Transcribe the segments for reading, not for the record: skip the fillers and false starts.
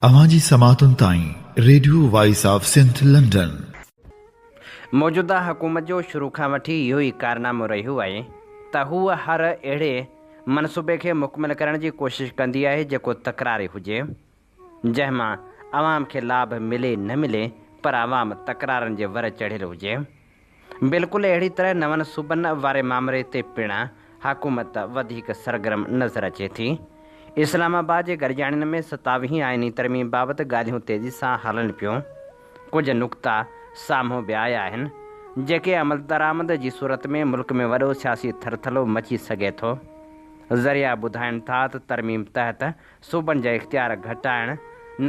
اوهان جي سماعتن تائين radio voice of Sindh London. موجوده حڪومت جو شروع کان وٺي اهو ئي ڪارنامو رهيو آهي ته هوء هر اهڙي منصوبي کي مڪمل ڪرڻ جي ڪوشش ڪندي آهي جيڪو تڪراري هجي جنهن مان عوام کي لاڀ ملي نه ملي پر عوام تڪرارن جي ور چڙهيل هجي. بلڪل اهڙي طرح نون صوبن واري مامري تي پڻ حڪومت وڌيڪ سرگرم نظر اچي ٿي. اسلام آباد جي گڏجاڻين ۾ ستاويهين آئيني ترميم بابت ڳالهيون تيزي سان هلن پيون. ڪجهه نقطا سامهون به آيا آهن، جيڪي عملدرآمد جي صورت ۾ ملڪ ۾ وڏو سياسي ٿرٿلو مچي سگهي ٿو. ذريعا ٻڌائين ٿا ته ترميم تحت صوبن جا اختيار گهٽائڻ،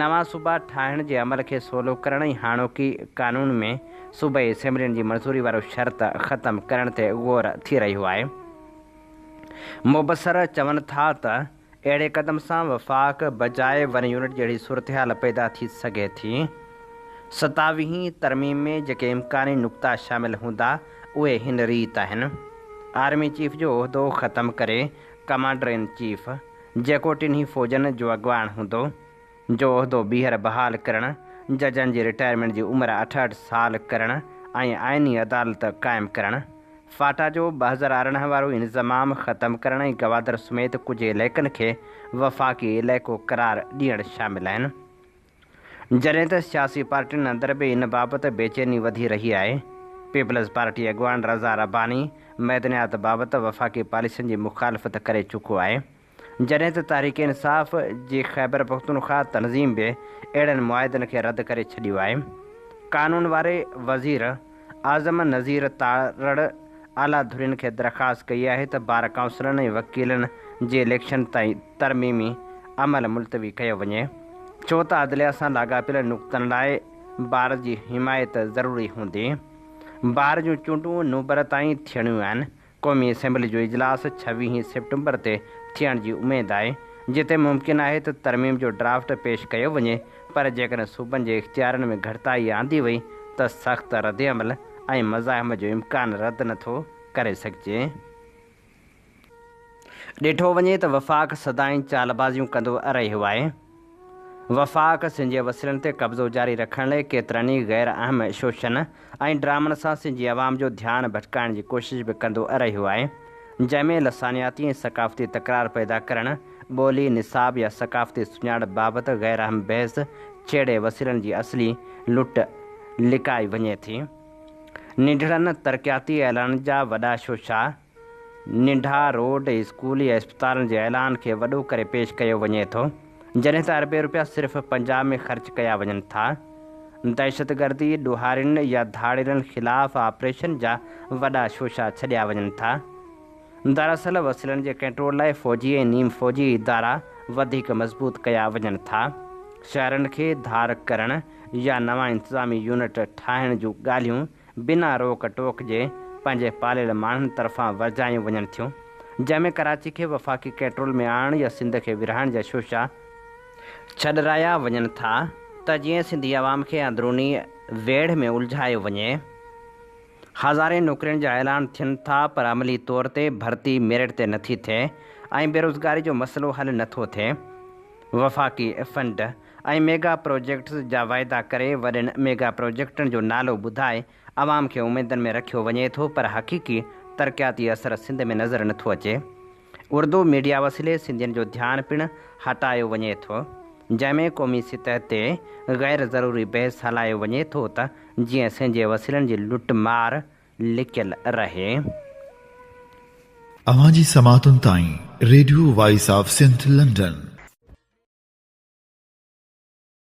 نوان صوبا ٺاهڻ جي عمل کي سولو ڪرڻ ۽ هاڻوڪي قانون ۾ صوبائي اسيمبلين جي منظوري وارو شرط ختم ڪرڻ تي غور ٿي رهيو آهي. مبصر چون ٿا ته اهڙي قدم سان وفاق بجاء ون يونٽ جهڙي صورتحال پيدا ٿي سگهي ٿي. ستاويهين ترميم ۾ جيڪي امڪاني نقطا شامل هوندا اهي هن ريت آهن. آرمي چيف جو عهدو ختم ڪري ڪمانڊر ان چيف، جيڪو ٽنهي فوجن جو اڳواڻ هوندو، جو عهدو ٻيهر بحال ڪرڻ، ججن جي رٽائرمينٽ جي عمر 68 سال ڪرڻ ۽ آئيني عدالت قائم ڪرڻ، فاٽا جو 2018 وارو انضمام ختم ڪرڻ ۽ گوادر سميت ڪجهه علائقن کي وفاقي علائقو قرار ڏيڻ شامل آهن. جڏهن ته سياسي پارٽين اندر به ان بابت بيچيني وڌي رهي آهي. پيپلز پارٽي اڳواڻ رضا رباني معدنيات بابت وفاقي پاليسين جي مخالفت ڪري چڪو آهي. جڏهن ته تحريڪ انصاف جي خيبرپختونخواهه تنظيم به اهڙن معاهدن کي رد ڪري ڇڏيو آهي. قانون واري وزير اعظم نذير تارڙ اعليٰ ڌرين کي درخواست ڪئي آهي ته بار ڪائونسلن ۽ وڪيلن جي اليڪشن تائين ترميمي عمل ملتوي ڪيو وڃي ڇو ته عدليه سان لاڳاپيل نقطن لاء بار جي حمايت ضروري هوندي. بار جون چونڊون نومبر تائين ٿيڻيون آهن. قومي اسيمبلي جو اجلاس ڇويهين سيپٽمبر تي ٿيڻ جي اميد آهي، جتي ممڪن آهي ته ترميم جو ڊرافٽ پيش ڪيو وڃي، پر جيڪڏهن صوبن جي اختيارن ۾ گهٽتائي آندي وئي ته سخت ردعمل ۽ مزاحمت جو امڪان رد نه ٿو ڪري سگهجي. ڏٺو وڃي ته وفاق سدائين چالبازيون ڪندو رهيو آهي. وفاق سنڌ جي وسيلن تي قبضو جاري رکڻ لئي ڪيترن ئي غير اهم شوشن ۽ ڊرامن سان سنڌ جي عوام جو ڌيان ڀٽڪائڻ جي ڪوشش به ڪندو رهيو آهي، جنهن ۾ لسانياتي ۽ ثقافتي تڪرار پيدا ڪرڻ، ٻولي، نصاب يا ثقافتي سڃاڻپ بابت غير اهم بحث ڇيڙي وسيلن جي اصلي لٽ لڪائي وڃي ٿي. ننڍڙن ترقياتي اعلانن جا وڏا شوشا، ننڍا روڊ، اسڪول يا اسپتالن جي اعلان کي وڏو ڪري پيش ڪيو وڃي ٿو، جڏهن ته اربين روپيا صرف پنجاب ۾ خرچ ڪيا وڃن ٿا. دهشتگردي، ڏوهارين يا ڌاڙيلن خلاف آپريشن جا وڏا شوشا ڇڏيا وڃن ٿا. دراصل وسيلن جي ڪنٽرول لاء فوجي ۽ نيم فوجي ادارا وڌيڪ مضبوط ڪيا وڃن ٿا. شهرن کي ڌار ڪرڻ يا نوان انتظامي يونٽ ٺاهڻ جون ڳالهيون بنا روڪ ٽوڪ جي پنهنجي پاليل ماڻهن طرفان ورجايون وڃن ٿيون، جنهن ۾ ڪراچي کي وفاقي ڪنٽرول ۾ آڻڻ يا سنڌ کي ورهائڻ جا شوشا ڇڏرايا وڃن ٿا ته جيئن سنڌي عوام کي اندروني ويڙهه ۾ الجهايو وڃي. هزارين نوڪرين جا اعلان ٿين ٿا پر عملي طور تي ڀرتي ميرٽ تي نٿي ٿئي ۽ بيروزگاري جو مسئلو حل نٿو ٿئي. وفاقي فنڊ ۽ ميگا پروجيڪٽس جا واعدا ڪري وڏن ميگا پروجيڪٽن جو نالو ٻڌائي عوام کي اميدن ۾ رکيو وڃي ٿو پر حقيقي ترقياتي اثر سنڌ ۾ نظر نٿو اچي. اردو ميڊيا وسيلي سنڌين جو ڌيان پڻ هٽايو وڃي ٿو جنهن ۾ قومي سطح تي غير ضروري بحث هلايو وڃي ٿو ته جيئن سنڌ جي وسيلن جي لٽ مار لڪيل رهي. اوهان جي سماعتن تائين radio voice of Sindh London.